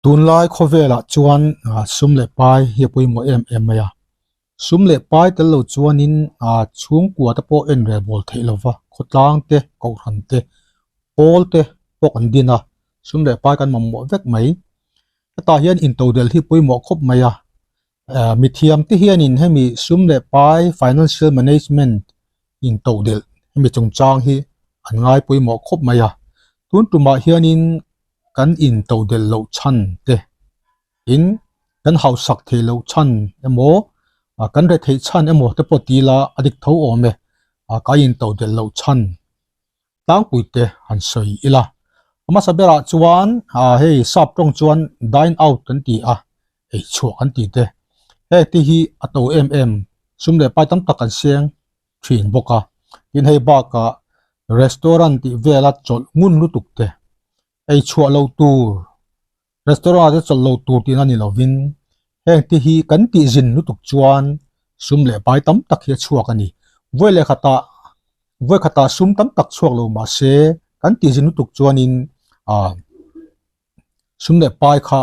Tunlai khawvelah chuan sum leh pai hi a pawimawh em em mai a, sum leh pai tel lo chuanin chhungkua te pawh en rel bawl theih lova khawtlang te kohhran te pawl te pawh kan din a, sum leh pai kan mamawh vek mai. Hetah hian intodelh hi pawimawh khawp mai a, mithiam te hianin hemi sum leh pai financial management intodelh hemi chungchang hi an ngai pawimawh khawp mai a, tun tumah hianin kan intodelh loh chhan te in kan hausak theih loh chhan emaw kan retheih chhan emaw te pawh ti ila a dik tho awm e, ka intodelh loh chhan tlangpui te han sawi ila. A hmasa berah chuan hei sap tawng chuan dine out kan ti a, ei chhuah kan ti te. Heng te hi a to em em sum leh pai tam tak kan seng thin bawk a. Tin hei bakah restaurant tih vela chawlh ngun lutuk te ei chhuah lo tur Restaurant ah te chawlh lo tur tihna ni lovin heng te hi kan tih zin lutuk chuan sum leh pai tam tak hi a chhuak a ni. Vawi leh khatah vawi khatah sum tam tak chhuak lo mah se kan tih zin lutuk chuanin ah sum leh pai kha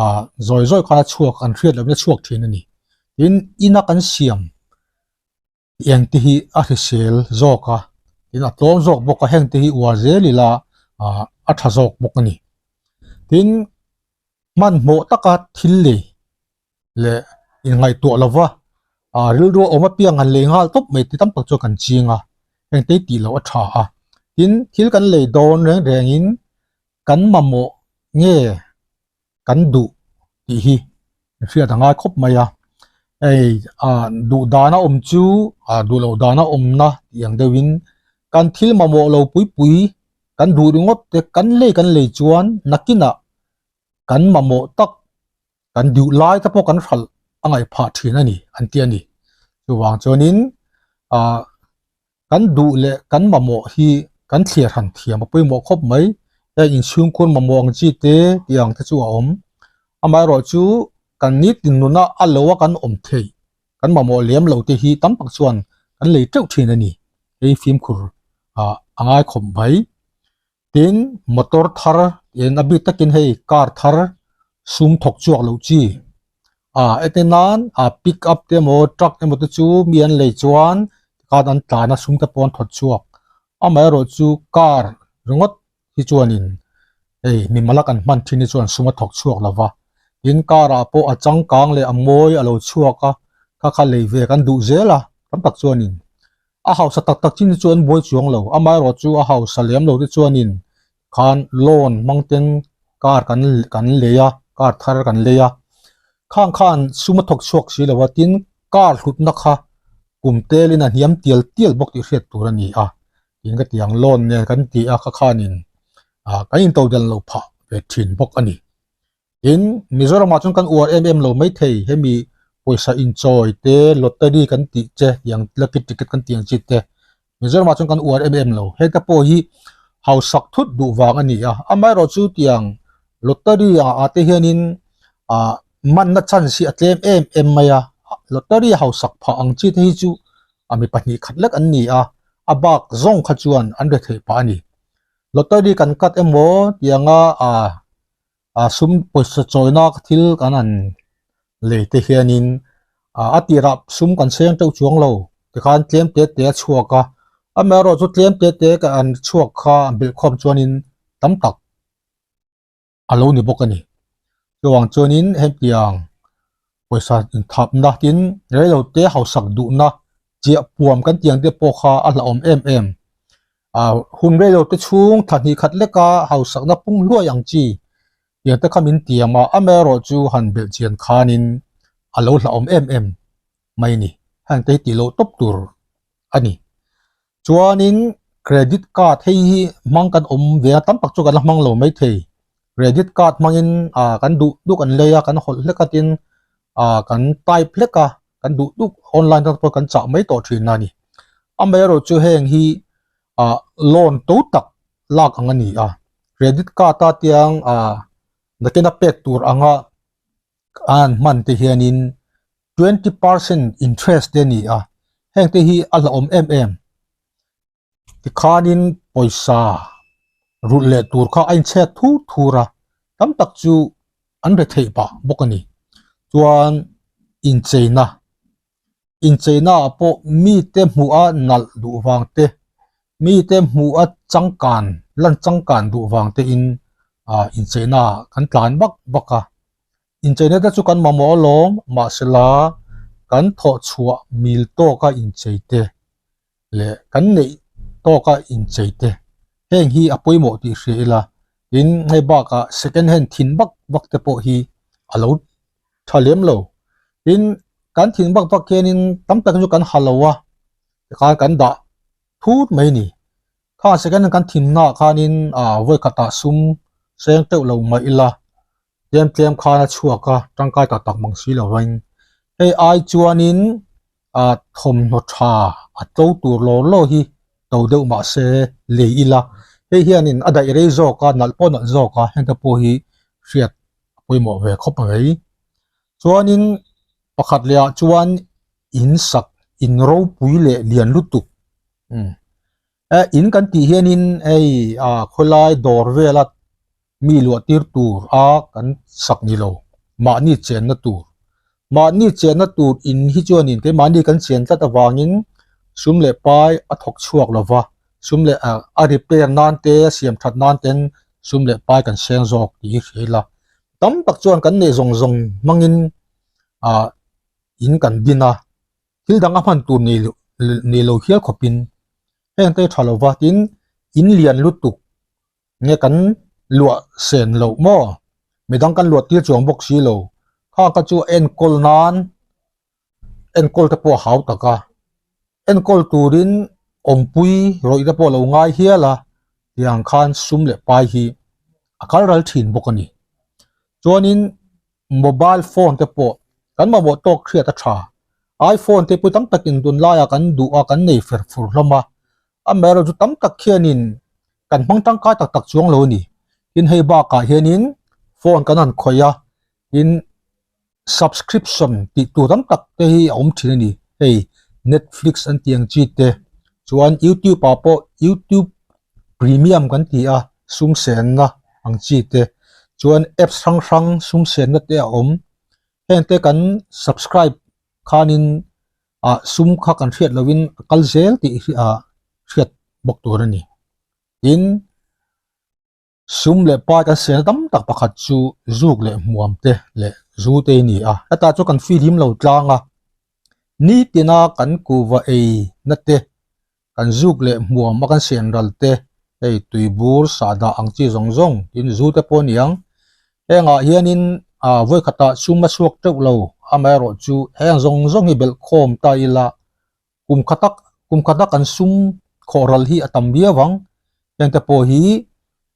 ah zawi zawi khan a chhuak an hriat lohna chhuak thin a ni. Tin ina kan siam Eng te hi a hrisel zawk a, tin a tlawm zawk bawk a, heng te hi uar zel ila ah a tha zawk bawk a ni. Tin hmanhmawh taka thil lei leh inngaihtuah lova ah rilru a awm apiang han lei nghal tawp mai te tam tak chuan kan ching a, heng te hi tih loh a tha a. Tin thil kan lei dawn reng rengin kan mamawh nge kan duh tih hi hriat a ngai khawp mai a, hei ah duh dana awm chu ah duh loh dana awmna tih ang deuhin kan thil mamawh lo pui pui kan duh ringawt te kan lei kan lei chuan nakinah kan mamawh tak kan duh lai te pawh kan hralh a ngaih phah thin a ni an ti a ni. Chuvang chuanin ah Kan duh leh kan mamawh hi kan thliar han thiam a pawimawh khawp mai. Heng inchhungkhur mamawh ang chi te tih ang te chu a awm. Amaherawhchu kan nitin nuna a lo a kan awm theih, kan mamawh lem lo te hi tam tak chuan kan lei teuh thin a ni. Hei fimkhur ah a ngai khawp mai. Tin, motor thar in a bik takin hei car thar sum thawk chhuak loh chi a ete nan a pick up te emaw truck emaw te chu mi an lei chuan tikhan an tlan a sum te pawh an thawt chhuak amaherawh chu car ringawt hi chuanin hei mimal a kan hman thin hi chuan sum a thawk chhuak lo va tin car ah pawh a changkang leh a mawi a lo chhuak a kha kha lei ve kan duh zel a tam tak chuanin. A hausa tak tak chin hi chu an buai chuang lo, amaherawh chu a hausa lem lo te chuanin khan loan hmang ten car kan kan lei a, car thar kan lei a, khang khan sum a thawk chhuak si lo a, tin car hlutna kha kum telin a hniam tial tial bawk tih hriat tur a ni a, tin ka ti ang loan nen kan ti a kha khanin ah kan intodelh loh phah ve thin bawk a ni. Tin, Mizoramah chuan kan uar em em lo maithei, hemi pawisa inchawi te, lottery kan tih che tih ang lucky ticket kan tih ang chi te, Mizoramah chuan kan uar em em lo. Heta pawh hi hausak thut duh vang a ni a, amaherawhchu tiang lottery ah ah te hianin ah manna chance hi a tlem em em mai a, lottery hausak phah ang chi te hi chu a mi pahnih khat lek an ni a, a bak zawng kha chuan an re theih pah a ni. Lottery kan cut emaw tianga ah. a sum pawisa chawina thil kan han lei te hianin ah a tirah sum kan seng teuh chuang lo tikhan tlem te te a chhuak a amaherawhchu tlem te te ka an chhuak kha an belh khawm chuanin tam tak a lo ni bawk a ni chuvang chuanin hetiang pawisa inthapna tin reilo te hausak duhna chiah puam kan tih ang te pawh kha a hlauhawm em em ah hun reilo te chhung thla hnih khat leka hausakna pung hluai ang chi tiang te kha min tiam a amaherawhchu han belh chian khanin a lo hlauhawm em em mai a ni heng te hi tih loh tawp tur a ni chuanin credit card hei hi hmang kan awm ve a tam tak chu kan la hmang lo maithei credit card hmangin ah kan duh duh kan lei a kan hawlh hlek a tin ah kan type hlek a kan duh duh online atang pawh kan chah mai tawh thin a ni amaherawhchu heng hi ah loan to tak lak ang a ni a credit card a tiang ah nakin a pek tur anga an hman te hianin 20% interest te a ni a heng te hi a hlauhawm em em tikhanin pawisa rulh leh tur kha a inchhek thur thur a tam tak chu. an re theih pah bawk a ni. Chuan incheina, incheina ah pawh mite hmuh a nalh duh vang te, mite hmuh a changkan, lan changkan duh vang te in ah incheina ah kan tlan vak vak a. Incheina te chu kan mamawh alawm, mahsela kan thawh chhuah mil tawka inchei te leh kan neih tawka inchei te heng hi a pawimawh tih hria ila tin hei bakah second hand thin vak vak te pawh hi a lo tha lem lo tin kan thin vak vak hianin tam tak hi chu kan ha lo a tikhan kan dah thut mai a ni kha second hand kan thin naah khanin ah vawi khatah sum seng teuh lo mah ila tlem tlem khan a chhuak a tangkai tak tak mang si lovin hei ai chuanin ah thawmhnaw tha a to tur law law hi to deuh mah se lei ila hei hianin a daih rei zawk a nalh pawh nalh zawk a heng te pawh hi hriat a pawimawh ve khawp mai chuanin pakhat leh ah chuan in sak in ropui leh lian lutuk umm eh in kan tih hianin hei ah khawlai dawr vela mi luah tir tur a kan sak ni lo mahni chenna tur mahni chenna tur in hi chuanin keimahni kan chen tlat avangin sum leh pai a thawk chhuak lo va sum leh ah a repair nan te a siam that nan ten sum leh pai kan seng zawk tih hi hria ila tam tak chuan kan neih zawng zawng hmangin ah in kan din a thil dang a hman tur nei loh nei lo hial khawpin heng te tha lo va tin in lian lutuk nge kan luah sen loh maw midang kan luah tir chuang bawk si lo kha ka chu enkawl nan enkawl te pawh a hau tak a enkawl turin awmpui rawih te pawh a lo ngai hial a tiang khan sum leh pai hi a kal ral thin bawk a ni chuanin mobile phone te pawh kan mamawh tawk hriat a tha iphone te pawh tam takin tunlaiah kan duh a kan nei fer fur hlawm a amaherawhchu chu tam tak khianin kan hmang tangkai tak tak chuang lo a ni tin hei bakah hianin phone kan han khawih a tin subscription tih tur tam tak te hi a awm thin a ni hei netflix an tih ang chi te chuan youtube ah pawh youtube premium kan ti a sum senna ang chi te chuan apps hrang hrang sum senna te a awm heng te kan subscribe khanin ah sum kha kan hriat lovin a kal zel tih hi ah hriat bawk tur a ni tin sum leh pai kan sel tam tak pakhat chu zuk leh hmuam te leh zu te a ni a hetah chuan kan fihlim lo tlang a nitina kan kuhva ei na te kan zuk leh hmuam a kan sian ral te hei tui bur sahdah ang chi zawng zawng tin zu te pawh a ni ang hengah hianin ah vawi khatah sum a chhuak teuh lo amaherawh chu heng zawng zawng hi belh khawm ta ila kum khat a kum khat a kan sum khawh ral hi a tam viau ang heng te pawh hi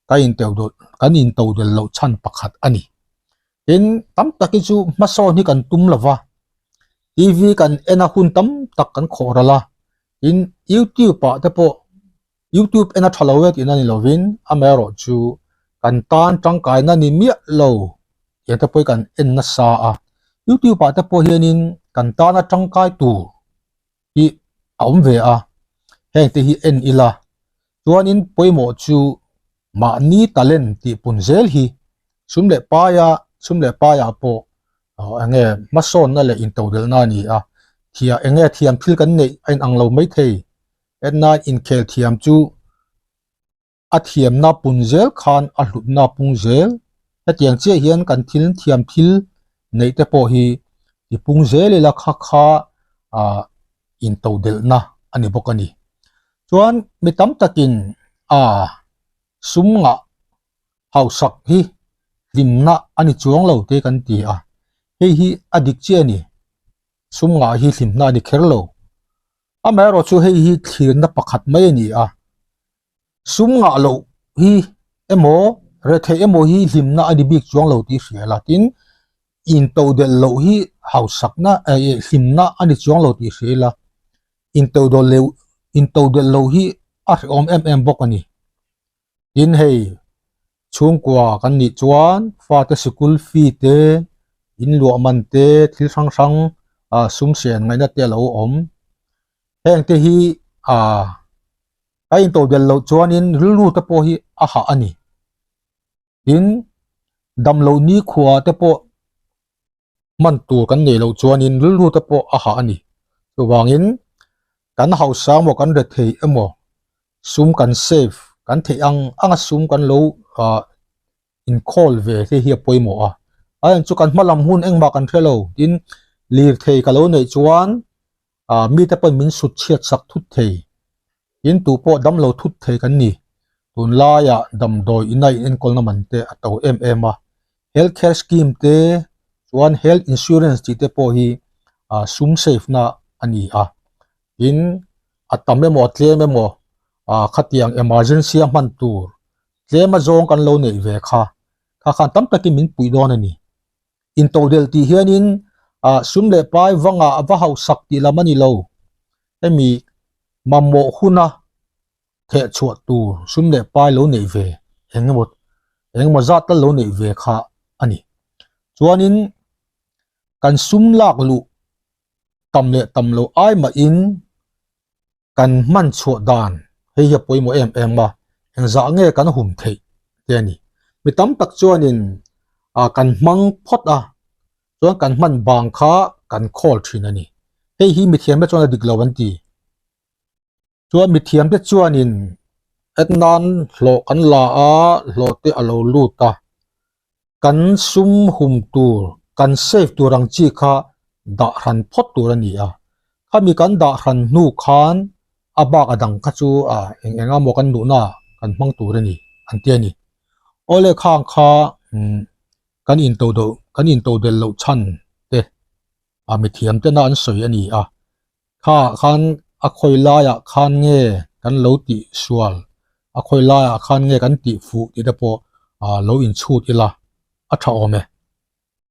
ka inteuh dawlh kan intodelh loh chhan pakhat a ni. Tin, tam tak hi chu hmasawn hi kan tum lo va, TV kan en a hun tam tak kan khawh ral a, tin YouTube ah te pawh YouTube en a tha lo e tihna ni lovin amaherawh chu kan tan tangkaina ni miah lo tiang te pawh hi kan en nasa a, YouTube ah te pawh hianin kan tana tangkai tur hi a awm ve a, heng te hi en ila chuanin pawimawh chu mahni talent tih pun zel hi sum leh paia sum leh paiah pawh eng nge hmasawnna leh intodelhna a ni a, thia eng nge thiam thil kan neih a inang lo maithei ennain inkhel thiam chu a thiamna pun zel khan a hlutna pung zel. Hetiang chiah hian kan thil thiam thil neih te pawh hi ti pung zel ila kha kha ah intodelhna a ni bawk a ni. Chuan mi tam takin ah sum ngah hausak hi hlimna a ni chuang lo te kan ti a, hei hi a dik chiah a ni. Sum ngah hi hlimna a ni kher lo. Amaherawh chu hei hi thlirna pakhat mai a ni a, sum ngah loh hi emaw retheih emaw hi hlimna a ni bik chuang lo tih hria la tin intodelh loh hi hausakna eh hlimna a ni chuang lo tih hria ila intodelh loh intodelh loh hi a hrehawm em em bawk a ni. Tin hei chhungkua kan nih chuan fate sikul fee te in luah man te thil hrang hrang ah sum sian ngaihna te a lo awm heng te hi ah a intodelh loh chuanin rilru te pawh hi a hah a ni. Tin. Damloh nikhua te pawh hman tur kan neih loh chuanin rilru te pawh a hah a ni. Chuvangin kan hausa emaw kan rethei emaw sum kan save kan theih ang anga sum kan lo ah inkhawl ve te hi a pawimawh a. A en chu kan hma lam hun engmah kan hre lo tin lirthei ka lo neih chuan ah mite pawhin min sut chhiat sak thut thei tin tu pawh damlo thut thei kan ni. Tunlaiah damdawi ina inenkawlna man te a to em em a, health care scheme te chuan health insurance tih te pawh hi ah sum save na a ni a, tin a tam emaw a tlem emaw ah khatiang emergency a hman tur tlem a zawng kan lo neih ve kha, kha khan tam takin min puih dawn a ni. Intodelh tih hianin ah sum leh pai vangah va hausak tih lam a ni lo, hemi mamawh huna theh chhuah tur sum leh pai lo neih ve eng emaw eng emaw zat tal lo neih ve kha a ni. Chuanin kan sum lak luh tam leh tam lo ai mahin kan hman chhuah dan hei hi a pawimawh em em a, engzah nge kan hum theih te a ni. Mi tam tak chuanin ah kan hmang phawt a, chuan kan hman bang kha kan khawl thin a ni. Hei hi mithiamte chuan a dik lo an ti. Chuan mithiamte chuanin en nan hlawh kan la a, hlawh te a lo lut a, kan sum hum tur, kan save tur ang chi kha dah hran phawt tur a ni a. Khami kan dah hran hnu khan a bak a dang kha chu a eng eng emaw kan duhna kan hmang tur a ni an ti a ni. Awle khang kha kan intodelh kan intodelh loh chhan te a mithiam tena an sawi a ni a. Kha khan a khawi laiah khan nge kan lo tih sual, a khawi laiah khan nge kan tih fuh tih te pawh lo inchhut ila a tha awm e.